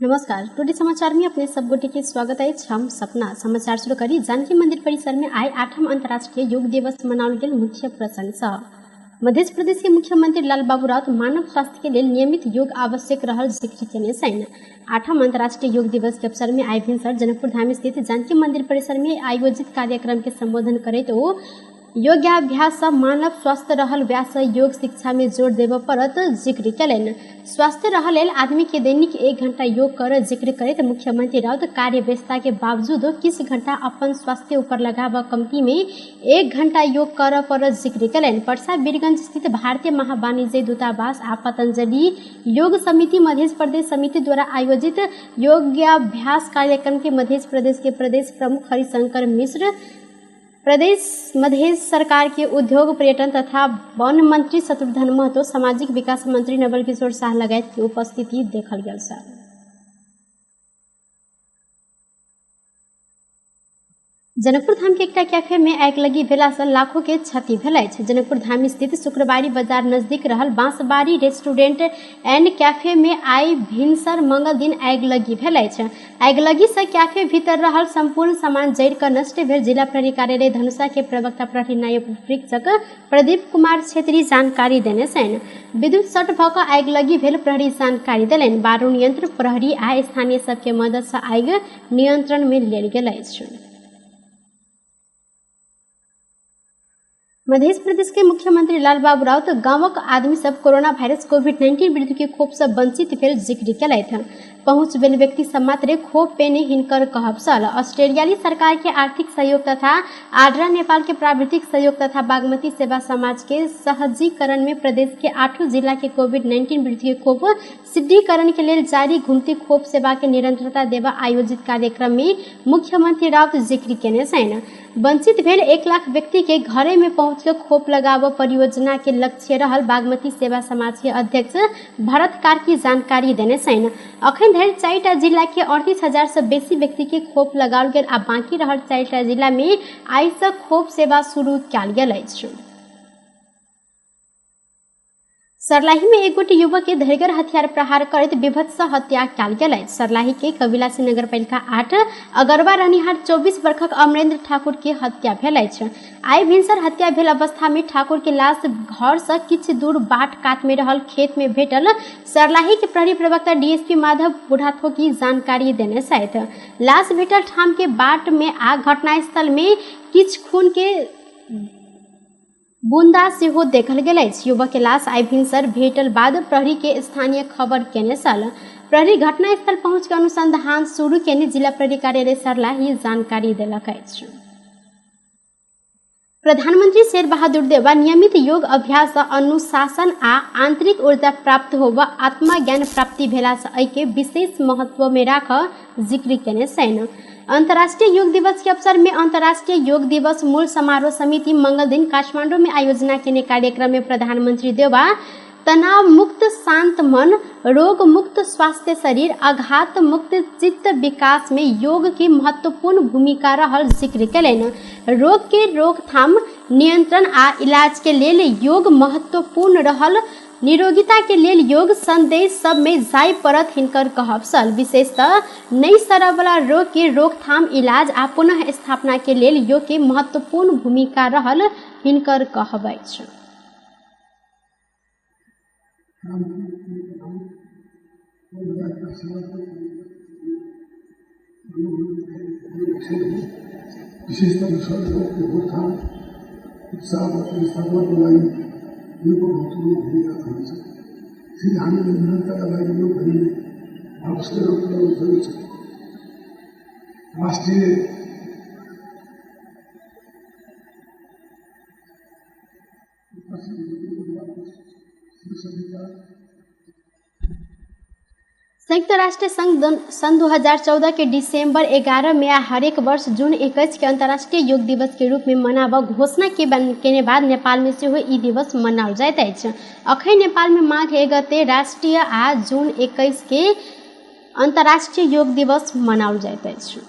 नमस्कार, टुडे समाचार में अपने सब गोटे के स्वागत अछि। हम सपना समाचार शुरू करी। जानकी मंदिर परिसर में आइ 8म अंतर्राष्ट्रीय योग दिवस मनाओल गेल। मुख्य प्रसंग सँ मध्य प्रदेश के मुख्यमंत्री लाल बाबू राउत मानव स्वास्थ्य के लेल नियमित योग आवश्यक रहल जिक्र केने छनि। 8म अंतर्राष्ट्रीय योग दिवस के अवसर में आइ भिनसर जनकपुर धाम स्थित जानकी मंदिर परिसर में आयोजित कार्यक्रम के संबोधन करैत ओ योगाभ्यास सँ मानव स्वस्थ रहल व्यास योग शिक्षा में जोर देबऽ पड़त जिक्र केलनि। स्वस्थ रहल लेल आदमी के दैनिक 1 घंटा योग कर जिक्र करैत मुख्यमंत्री राउत कार्य व्यस्तता के बावजूद किछु घंटा अपन स्वास्थ्य ऊपर लगाबऽ कमती में 1 घंटा योग करऽ पड़त जिक्र केलनि। परसा वीरगंज स्थित भारतीय महावाणिज्य दूतावास आ पतंजलि योग समिति मध्य प्रदेश समिति द्वारा आयोजित योगाभ्यास कार्यक्रम के मध्य प्रदेश के प्रदेश प्रमुख हरिशंकर मिश्र, प्रदेश मध्य सरकार के उद्योग पर्यटन तथा वन मंत्री शत्रुघ्न महतो, सामाजिक विकास मंत्री नवल किशोर शाह लगायत के उपस्थिति देखल गेल छल। जनकपुर धाम के एकटा कैफे में आगि लगी भेला से लाखों के क्षति भेल अछि। जनकपुर धाम स्थित शुक्रवारी बाजार नजदीक रहल बांसबाड़ी रेस्टोरेंट एंड कैफे में आइ भिनसर मंगल दिन आगि लगी भेल अछि। आगि लगी से कैफे भीतर रहल संपूर्ण सामान जरि कऽ नष्ट भेल जिला प्रहरी कार्यालय धनुषा के प्रवक्ता प्रहरी नायब उपरीक्षक प्रदीप कुमार छेत्री जानकारी देने छनि। विद्युत शॉर्ट भऽ कऽ आगि लगी भेल प्रहरी जानकारी देलनि। बारूण यंत्र, प्रहरी आ स्थानीय सबके मदद से आगि नियंत्रण में लेल गेल अछि। मध्य प्रदेश के मुख्यमंत्री लालबाबू राउत गांवक आदमी सब कोरोना वायरस कोविड-19 विरुद्ध के खोप से वंचित भेल जिक्र केलथि। पहुंच भेल व्यक्ति सब मात्रे खोप पेने हिनकर कहब छल। ऑस्ट्रेलियाली सरकार के आर्थिक सहयोग तथा आड्रा नेपाल के प्राविधिक सहयोग तथा बागमती सेवा समाज के सहजीकरण में प्रदेश के 8 जिला के कोविड-19 विरुद्ध के खोप सिद्धीकरण के लेल जारी घुमती खोप सेवा के निरंतरता देवा आयोजित कार्यक्रम में मुख्यमंत्री राउत जिक्र केने छनि। वंचित भेल 1 लाख व्यक्ति के घरे में पहुँच के खोप लगाव परियोजना के लक्ष्य रहल बागमती सेवा समाज के अध्यक्ष भरत कार्की जानकारी देने छनि। अखन धरि 4टा जिला के 38,000 से बेसी व्यक्ति के खोप लगाओल गेल आ बाकी रहल 4टा जिला में आइ से खोप सेवा शुरू कयल गेल अछि। सर्लाही में एक गोटे युवक के धरिगर हथियार प्रहार करैत विभत्स हत्या कयल गेल अछि। सर्लाही के कबिलासी नगरपालिका 8 अगरवा रहनिहार 24 वर्षक अमरेंद्र ठाकुर के हत्या भेल अछि। आइ भिनसर हत्या भेल अवस्था में ठाकुर के लाश घर से किछु दूर बाट कात में रहल खेत में भेटल सर्लाही के प्रहरी प्रवक्ता डीएसपी माधव बुढ़ाथोकी जानकारी देने छथि। लाश भेटल ठाम के बाट में आ घटनास्थल में किछु खून के बूंदा सेहो देखल गेल अछि। युवक के लाश आइ भिनसर भेटल बाद प्रहरी के स्थानीय खबर केने छल। प्रहरी घटनास्थल पहुँच के अनुसंधान शुरू केने जिला प्रहरी कार्यालय सर्लाही जानकारी देलक अछि। प्रधानमंत्री शेर बहादुर देउवा नियमित योग अभ्यास अनुशासन आ आंतरिक ऊर्जा प्राप्त होब आत्मज्ञान प्राप्ति भेला से एहि के विशेष महत्व में राख जिक्र केने छनि। अंतर्राष्ट्रीय योग दिवस के अवसर में अंतर्राष्ट्रीय योग दिवस मूल समारोह समिति मंगल दिन काठमांडू में आयोजना केने कार्यक्रम में प्रधानमंत्री देउवा तनाव मुक्त शांत मन, रोग मुक्त स्वास्थ्य शरीर, आघात मुक्त चित्त विकास में योग के महत्वपूर्ण भूमिका रहल जिक्र केलनि। रोग के रोकथाम, नियंत्रण आ इलाज के लेल योग महत्वपूर्ण रहल निरोगिता के लेल योग संदेश सब में जाय पड़त हिनकर कहब छल। विशेषतः नहि सड़य वाला रोग के रोकथाम, इलाज आ पुनः स्थापना के लेल योग के महत्वपूर्ण भूमिका रहल हिनकर कहब अछि। विशेष रोगको रोकथाम, उपचार र व्यवस्थापनको लागि योगको महत्त्वपूर्ण भूमिका हुन्छ। त्यसैले हामीले निरन्तरता लागि योग भनिने आवश्यक जरुरी छ। राष्ट्रिय संयुक्त राष्ट्र संघ सन् 2014 के दिसंबर 11 में हरेक वर्ष जून 21 के अंतर्राष्ट्रीय योग दिवस के रूप में मनाबऽ घोषणा केने बाद नेपाल में सेहो ई दिवस मनाओल जाइत अछि। अखन नेपाल में माघ 1 गते राष्ट्रीय आ जून 21 के अंतर्राष्ट्रीय योग दिवस मनाओल जाइत अछि।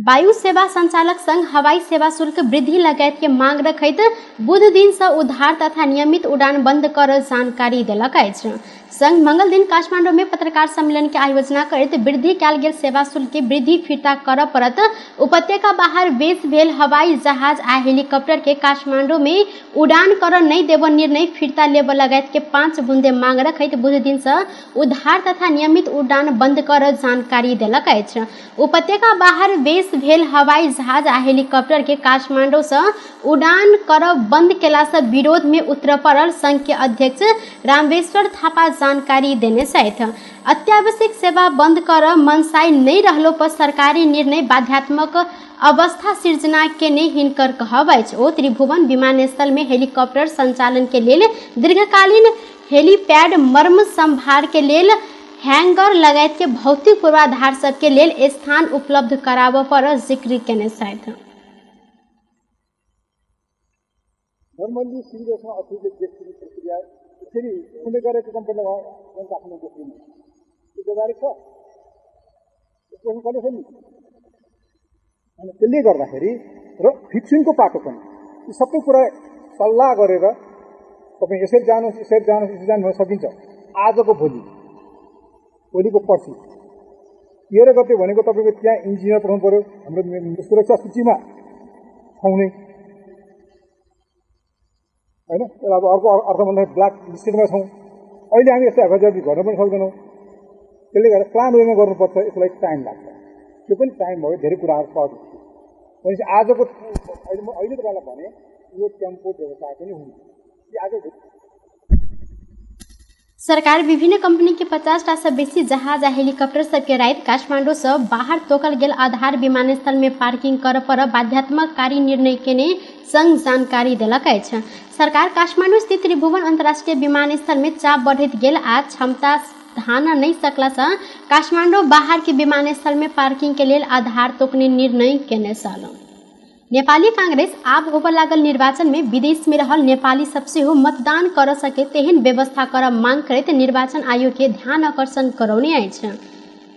वायु सेवा संचालक संघ हवाई सेवा शुल्क वृद्धि लगायत के मांग रखैत बुध दिन सँ उधार तथा नियमित उड़ान बंद कर जानकारी देलक अछि। संघ मंगल दिन काठमांडू में पत्रकार सम्मेलन के आयोजना करैत वृद्धि कयल गेल सेवा शुल्क के वृद्धि फिर्ता करऽ पड़त। उपत्यका बाहर बेस भेल हवाई जहाज आ हेलीकॉप्टर के काठमांडू में उड़ान करऽ नहि देबऽ निर्णय फिर्ता लेबऽ लगायत के 5 बुंदे मांग रखैत बुध दिन सँ उधार तथा नियमित उड़ान बंद कर जानकारी देलक अछि। उपत्यका बाहर बेस भेल हवाई जहाज आ हेलीकॉप्टर के काठमांडू सँ उड़ान करब बंद केला सँ विरोध में उतर पड़ल संघ के अध्यक्ष रामेश्वर थापा जानकारी देने छथि। अत्यावश्यक सेवा बंद कर मनसाई नहि रहलो पर सरकारी निर्णय बाध्यात्मक अवस्था सिर्जना केने हिनकर कहब अछि। ओ त्रिभुवन विमानस्थल में हेलीकॉप्टर संचालन के लेल दीर्घकालीन हेलीपैड मर्म संभार के लेल हैंगर लगायत के भौतिक पूर्वाधार सबके लेल स्थान उपलब्ध कराबऽ पर जिक्र केने छथि। नर्मल्ली सिङ्गोसँग अथुले देखिने प्रक्रिया यसरी हुँदै गरेको कम्पनीलाई काठमाडौँ देखिने त्यो व्यवहारिक छ, त्यो प्रश्न कसले छ नि? अनि त्यसले गर्दाखेरि र फिक्सिङको पाटो पनि यी सबै कुरा सल्लाह गरेर तपाईँ यसरी जानुहोस्, यसरी जानुहोस्, यसरी जानु सकिन्छ। आजको भोलि, भोलिको पर्सि 13 गते भनेको तपाईँको त्यहाँ इन्जिनियर पठाउनु पऱ्यो। हाम्रो सुरक्षा सूचीमा छौँ नै होइन, त्यसलाई अब अर्को अर्थ भन्दा ब्ल्याक लिस्टेडमा छौँ। अहिले हामी यस्तो हेफाजती गर्न पनि सक्दैनौँ। त्यसले गर्दा प्लान वेमा गर्नुपर्छ, यसलाई टाइम लाग्छ। त्यो पनि टाइम भयो, धेरै कुराहरू पर्छ। भनेपछि आजको अहिले म अहिले तपाईँलाई भने यो टेम्पो व्यवसाय पनि हुन्छ। आज सरकार विभिन्न कंपनी के 50 टा से बेसी जहाज आ हेलीकॉप्टर सबके राति काठमांडू से बाहर तोकल गेल आधार विमानस्थल में पार्किंग कर पर बाध्यात्मक कार्य निर्णय केने संघ जानकारी देलक अछि। सरकार काठमांडू स्थित त्रिभुवन अंतर्राष्ट्रीय विमानस्थल में चाप बढ़ैत गेल आ क्षमता धान नहीं सकला से काठमांडू बाहर के विमानस्थल में पार्किंग के लेल आधार तोकने निर्णय केने छल। नेपाली कांग्रेस आब होबऽ लागल निर्वाचन में विदेश में रहल नेपाली सब सेहो मतदान कर सके तेहन व्यवस्था कर मांग करैत निर्वाचन आयोग के ध्यान आकर्षण करौने अछि।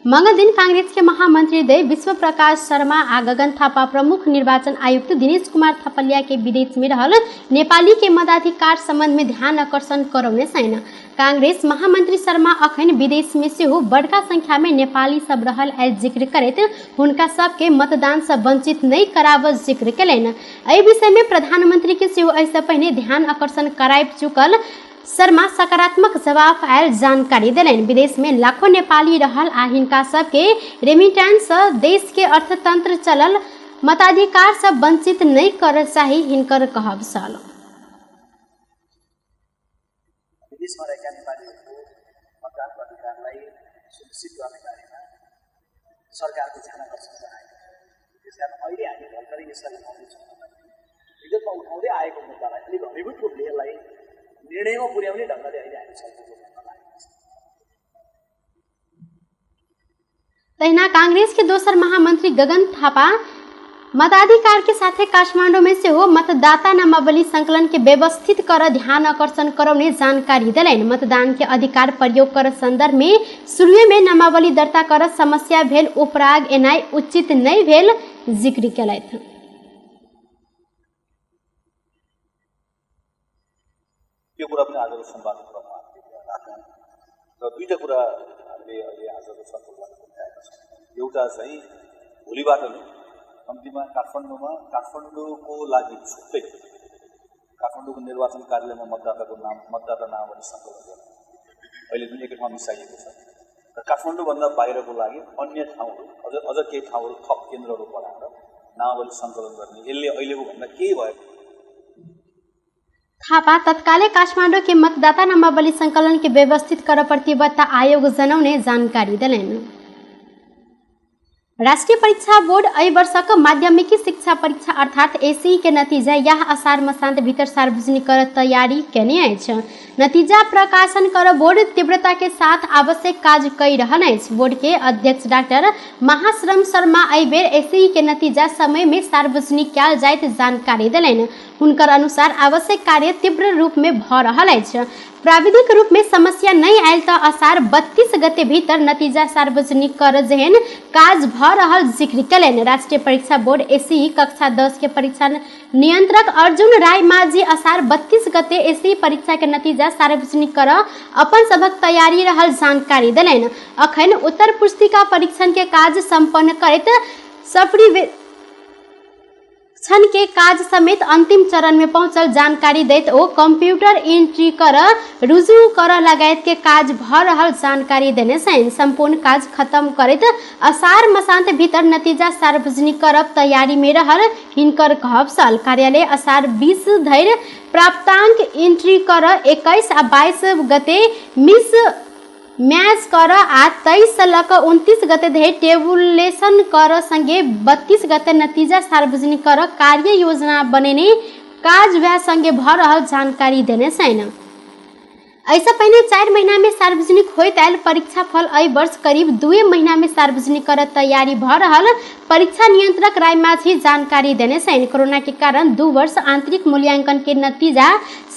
मंगल दिन कांग्रेस के महामंत्री दय विश्व प्रकाश शर्मा आ गगन थापा प्रमुख निर्वाचन आयुक्त दिनेश कुमार थपलिया के विदेश में रहल नेपाली के मताधिकार संबंध में ध्यान आकर्षण करौने छैन। कांग्रेस महामंत्री शर्मा अखन विदेश में सेहो बड़का संख्या में नेपाली सब रहल आयल जिक्र करैत हुनका सबके मतदान से वंचित नहीं कराबऽ जिक्र केलनि। एहि विषय में प्रधानमंत्री के सेहो एहिसँ पहिने ध्यान आकर्षण कराबि चुकल शर्मा सकारात्मक जवाब आयल जानकारी देलनि। विदेश में लाखों नेपाली रहल आ हिनका सबके रेमिटेंस सँ देश के अर्थतंत्र चलल मताधिकार से वंचित नहीं कर चाही हिनकर कहब छल। विदेशमा रहेका नेपालीहरूको मतदानको अधिकारलाई सुनिश्चित गर्ने बारेमा सरकारको ध्यान आकर्षण गराएको छ। त्यसकारण अहिले हामी भर्खरै यसलाई उठाउँदैछौँ भन्दाखेरि विगतमा उठाउँदै आएको मुद्दालाई अलिक घनीभूत रूपले यसलाई निर्णयमा पुर्याउने ढङ्गले अहिले हामी छलफल गर्न लागेका छौँ। तहिना कांग्रेस के दोसर महामंत्री गगन थापा मताधिकार के साथे काठमांडू में सेहो मतदाता नामावली संकलन के व्यवस्थित कर ध्यान आकर्षण करौने जानकारी देलनि। मतदान के अधिकार प्रयोग कर संदर्भ में शुरुए में नामावली दर्ता कर समस्या भेल उपराग एनाइ उचित नहीं भेल जिक्र केलथि। त्यो कुरा पनि आजको संवादको क्रममा हामीले त्यहाँ राख्यौँ र दुईटा कुरा हामीले अहिले आजको छलफलबाट उठाएका छौँ। एउटा चाहिँ भोलिबाट नै कम्तीमा काठमाडौँमा काठमाडौँको लागि छुट्टै काठमाडौँको निर्वाचन कार्यालयमा मतदाताको नाम मतदाता नामावली सङ्कलन गर्ने अहिले पनि एकै ठाउँ मिसाइएको छ र काठमाडौँभन्दा बाहिरको लागि अन्य ठाउँहरू अझ अझ केही ठाउँहरू थप केन्द्रहरू बढाएर नामावली सङ्कलन गर्ने, यसले अहिलेको भन्दा केही भयो। थापा तत्कालै काठमाडौँ के मतदाता नामावली संकलन के व्यवस्थित कर प्रतिबद्धता आयोग जनौने जानकारी देलनि। राष्ट्रीय परीक्षा बोर्ड एहि वर्षक माध्यमिक शिक्षा परीक्षा अर्थात एसीई के नतीजा यह असार मसान्त भीतर सार्वजनिक कर तैयारी केने अछि। नतीजा प्रकाशन कर बोर्ड तीव्रता के साथ आवश्यक काज कई रहल अछि। बोर्ड के अध्यक्ष डॉक्टर महाश्रम शर्मा एहि बेर एसीई के नतीजा समय में सार्वजनिक कयल जाइत जानकारी देलनि। हुनकर अनुसार आवश्यक कार्य तीव्र रूप में भ रहल अछि। प्राविधिक रूप में समस्या नहीं आयल त असार 32 गते भीतर नतीजा सार्वजनिक कर जेहन काज भ रहल जिक्र केलनि। राष्ट्रीय परीक्षा बोर्ड एसईई कक्षा 10 के परीक्षा नियंत्रक अर्जुन राय माझी असार 32 गते एसईई परीक्षा के नतीजा सार्वजनिक कर अपन सभक तैयारी रहल जानकारी देलनि। अखन उत्तर पुस्तिका परीक्षण के काज संपन्न करैत सफरी क्षण के काज समेत अंतिम चरण में पहुंचल जानकारी दैत ओ कंप्यूटर एंट्री कर रुजू कर लगायत के काज भ रहल जानकारी देने छनि। संपूर्ण काज खत्म करैत असार मसांत भीतर नतीजा सार्वजनिक करब तैयारी में रहल हिनकर कहब छल। कार्यालय असार 20 धरि प्राप्तांक एंट्री कर 21 आ 22 गते मिस म्याच कर आ 23 से लऽ कऽ 29 गते धरि टेबुलेशन कर संगे 32 गते नतीजा सार्वजनिक कर कार्य योजना बनेने काज वएह संगे भऽ रहल जानकारी देने छनि। एहिसँ पहिने 4 महीना में सार्वजनिक होइत आयल परीक्षा फल एहि वर्ष करीब 2 महीना में सार्वजनिक कर तैयारी भऽ रहल परीक्षा नियंत्रक रायमाझी जानकारी देने छनि। कोरोना के कारण 2 वर्ष आंतरिक मूल्यांकन के नतीजा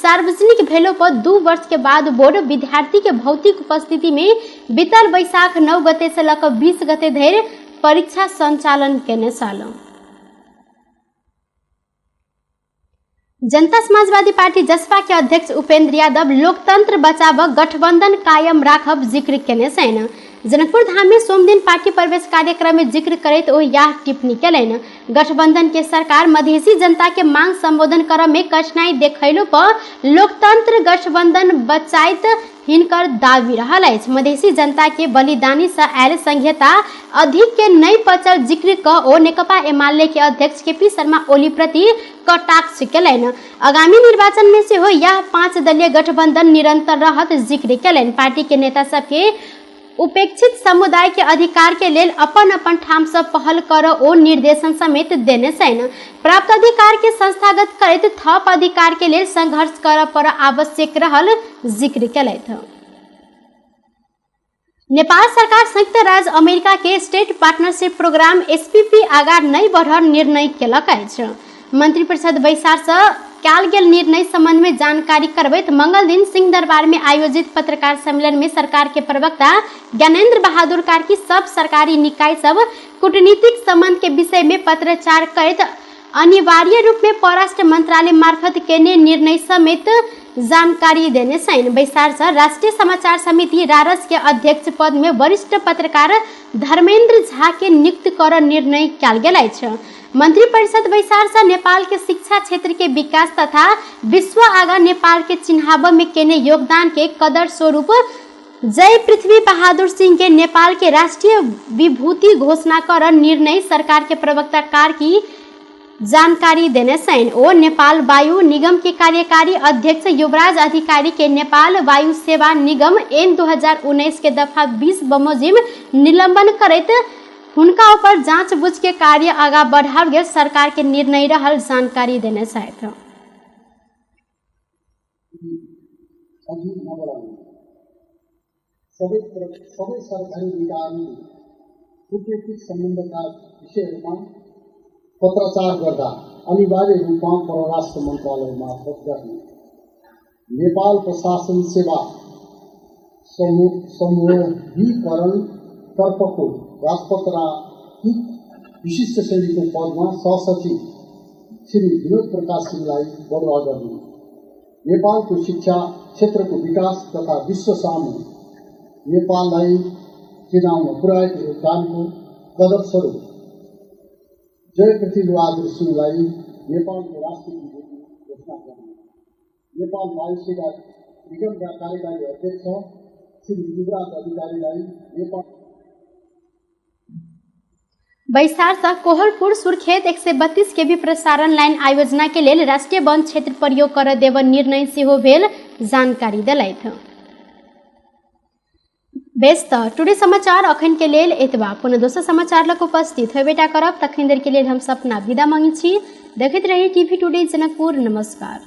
सार्वजनिक भेलो पर 2 वर्ष के बाद बोर्ड विद्यार्थी के भौतिक उपस्थिति में बीतल बैसाख 9 गते से लऽ कऽ 20 गते धरि परीक्षा संचालन केने छल। जनता समाजवादी पार्टी जसपा के अध्यक्ष उपेंद्र यादव लोकतंत्र बचाव गठबंधन कायम राखब जिक्र केने छनि। जनकपुर धाम में सोमदिन पार्टी प्रवेश कार्यक्रम में जिक्र करैत ओ यह टिप्पणी केलनि। गठबंधन के सरकार मधेसी जनता के मांग संबोधन करऽ में कठिनाई देखैलो पर लोकतंत्र गठबंधन बचाइत हिनकर दावी रहल अछि। मधेसी जनता के बलिदानी से आयल संघीयता अधिक के नहीं पचल जिक्र क ओ नेकपा एमाले के अध्यक्ष केपी शर्मा ओली प्रति कटाक्ष केलनि। आगामी निर्वाचन में सेहो यह 5 दलीय गठबंधन निरंतर रहत जिक्र केलनि। पार्टी के नेता सबके उपेक्षित समुदाय के अधिकार के लेल अपन अपन ठाम से पहल कर ओ निर्देशन समेत देने छनि। प्राप्त अधिकार के संस्थागत करैत थप अधिकार के लेल संघर्ष कर पर आवश्यक रहल जिक्र केलथि। नेपाल सरकार संयुक्त राज्य अमेरिका के स्टेट पार्टनरशिप प्रोग्राम एसपीपी आगा नहीं बढ़ल निर्णय केलक अछि। मंत्रिपरिषद बैसार से कयल गेल निर्णय संबंध में जानकारी करबैत मंगल दिन सिंह दरबार में आयोजित पत्रकार सम्मेलन में सरकार के प्रवक्ता ज्ञानेन्द्र बहादुर कार्की सब सरकारी निकाय सब कूटनीतिक संबंध के विषय में पत्राचार करैत अनिवार्य रूप में परराष्ट्र मंत्रालय मार्फत केने निर्णय समेत जानकारी देने छनि। बैसार से राष्ट्रीय समाचार समिति रारस के अध्यक्ष पद में वरिष्ठ पत्रकार धर्मेंद्र झा के नियुक्त कर निर्णय कयल गेल अछि। मंत्रिपरिषद बैसार से नेपाल के शिक्षा क्षेत्र के विकास तथा विश्व आगा नेपाल के चिन्हाब में केने योगदान के कदर स्वरूप जय पृथ्वी बहादुर सिंह के नेपाल के राष्ट्रीय विभूति घोषणा कर निर्णय सरकार के प्रवक्ता कार्की जानकारी देने छनि। ओ नेपाल वायु निगम के कार्यकारी अध्यक्ष युवराज अधिकारी के नेपाल वायु सेवा निगम एन 2019 के दफा 20 बमोजिम निलंबन करैत हुनका ऊपर जांच बुझ के कार्य आगा बढ़ाओल गेल सरकार के निर्णय रहल जानकारी देने छथि। सबै सरकारी निकायहरूले कूटनीतिक सम्बन्धका विषयहरूमा पत्राचार गर्दा अनिवार्य रूपमा परराष्ट्र मन्त्रालय मार्फत गर्ने, नेपाल प्रशासन सेवा समूहीकरण तर्फको राजपत्रांकित विशिष्ट श्रेणीको पदमा सहसचिव श्री विनोद प्रकाश सिंहलाई बढुवा गर्ने, नेपालको शिक्षा क्षेत्रको विकास तथा विश्व सामु नेपाललाई चिनाउन पुर्याएको योगदानको कदरस्वरूप जय पृथ्वीबहादुर सिंहलाई नेपालको राष्ट्रिय विभूति घोषणा गर्ने, नेपाल वायु सेवा निगमका कार्यकारी अध्यक्ष श्री युवराज अधिकारीलाई नेपाल बैसार से कोहलपुर सुर्खेत 132 केवी प्रसारण लाइन आयोजना के लेल राष्ट्रीय वन क्षेत्र प्रयोग कर देव निर्णय सेहो भेल जानकारी देलथि। बेस त टुडे समाचार अखन के लेल एतबा। पुनः दोसर समाचार लग उपस्थित होबेटा करब, तखन देर के लेल हम सपना विदा मांगी छी। देखैत रही टीवी टुडे जनकपुर। नमस्कार।